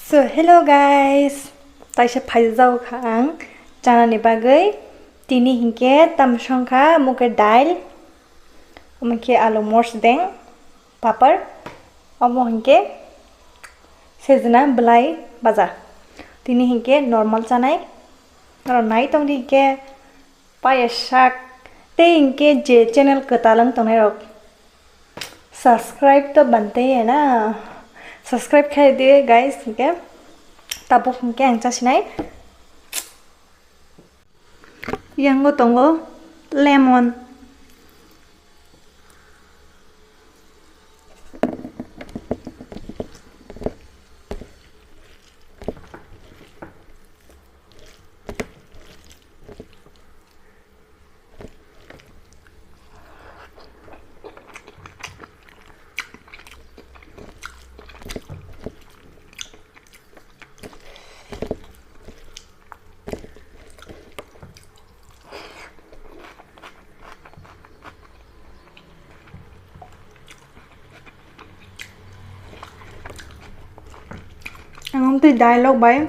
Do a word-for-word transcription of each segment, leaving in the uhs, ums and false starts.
So, hello guys, taisa phaijak kha ang chanani bagwi. Tini hinkhe tam songkha, omo khe dail, omo khe alu mors deng, papar, omo hinkhe sejna belai baja. Tini hinkhe normal chanai, aro nai tongdi hinkhe paya sak tei hinkhe je channel kwtal wng tongnai rok. Subscribe to bante hai na. Subscribe khai diyo guys, hinkhe tabuk hinkhe ang chasinai. Yango tongo lemon. Ang twi dailok bai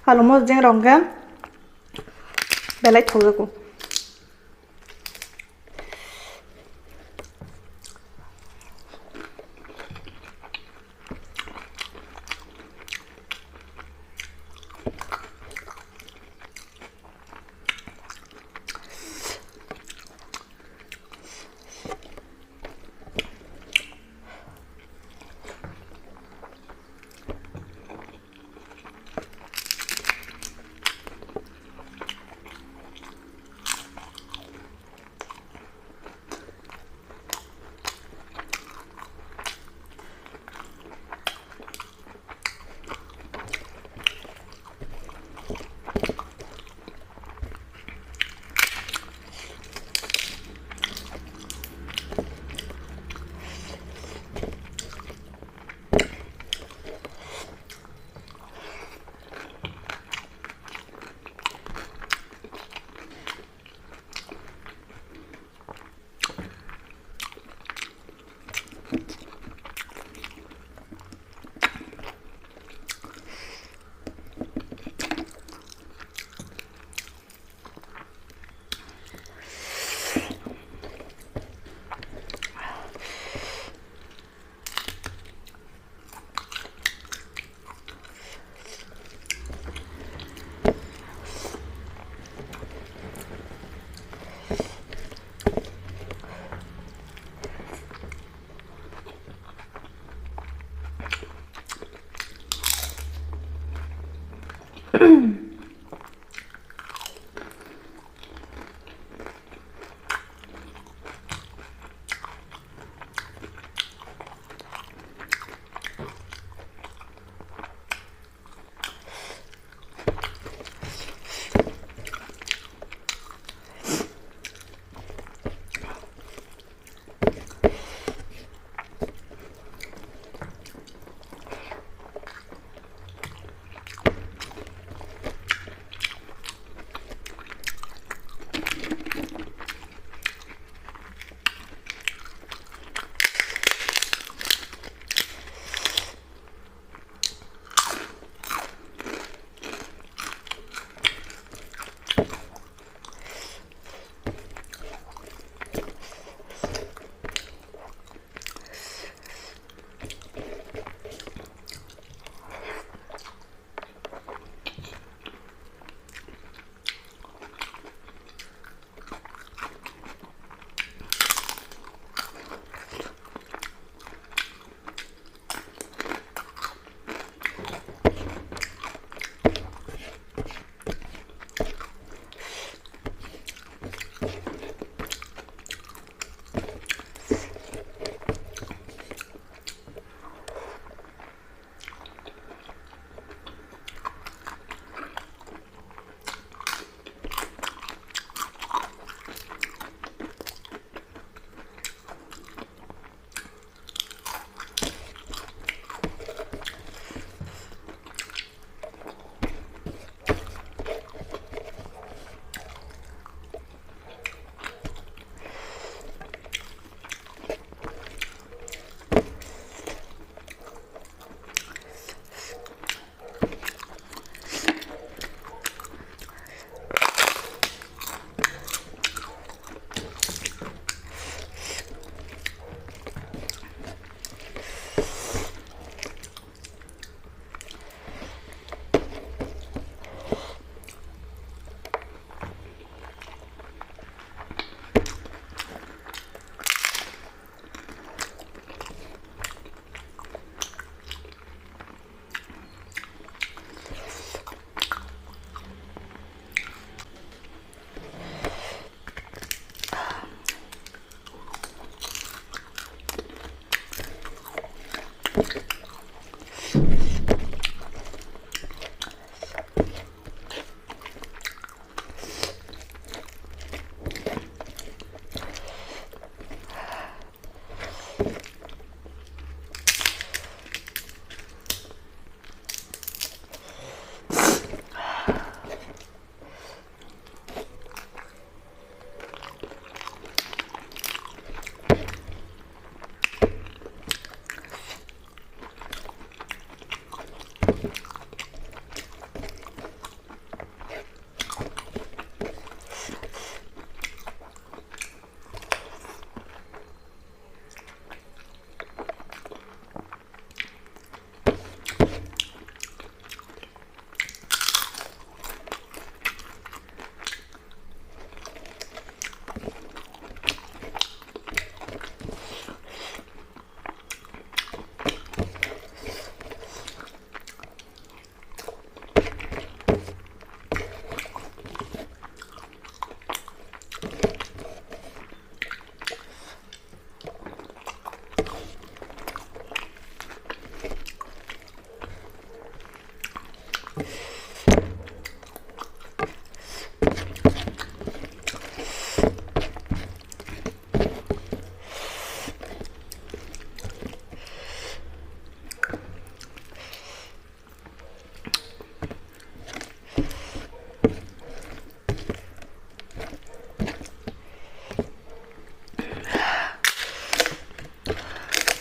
alu mosdeng rok khe belai thokjago.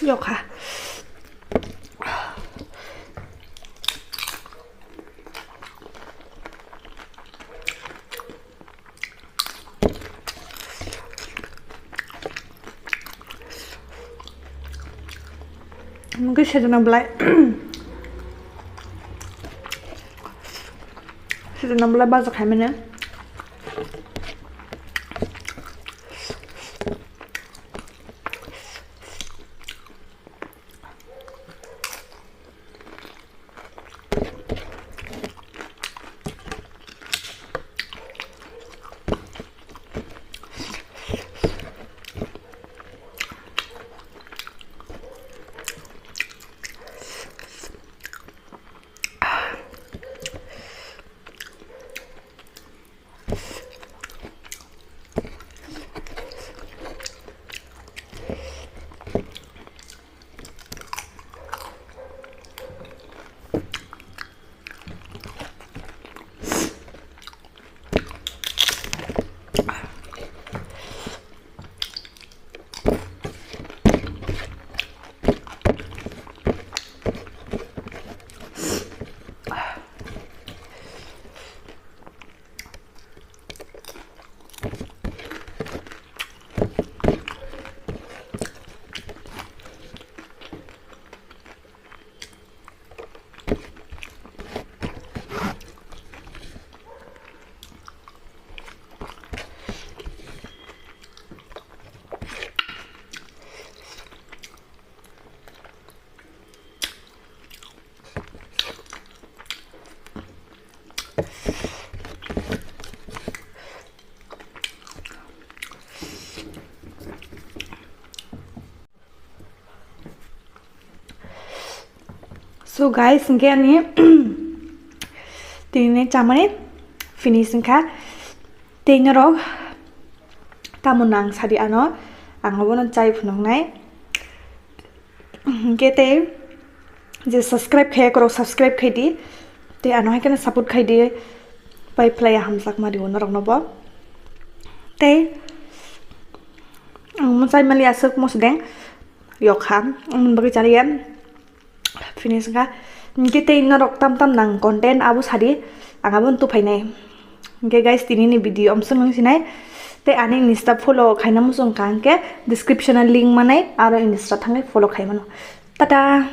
Yokha. Mungkin sedona belai. Sedona belai baja khai mene. So guys, hingke ani tini chamani finish wngkha. Tei norok tamo nang sadi ano, ang obono chai phunuknai. Hingke tei je subscribe khe, korok subscribe khai di. Tei ano hai kheno support khai di. Pai phlai hamjakma rio norokno bo. Tei ang mwchai mali aswk mosodeng yokha, ang bagwi chaliya. Finish wngkha. Hingke tei norok tam tam nang content abo sadi, ang abo tuphainai. Hingke guys, tini ni video amswk nung sinai. Tei ani Insta follow khaina muchung kha hingke description o link manai, aro Insta thangwi follow khai mano. Tata.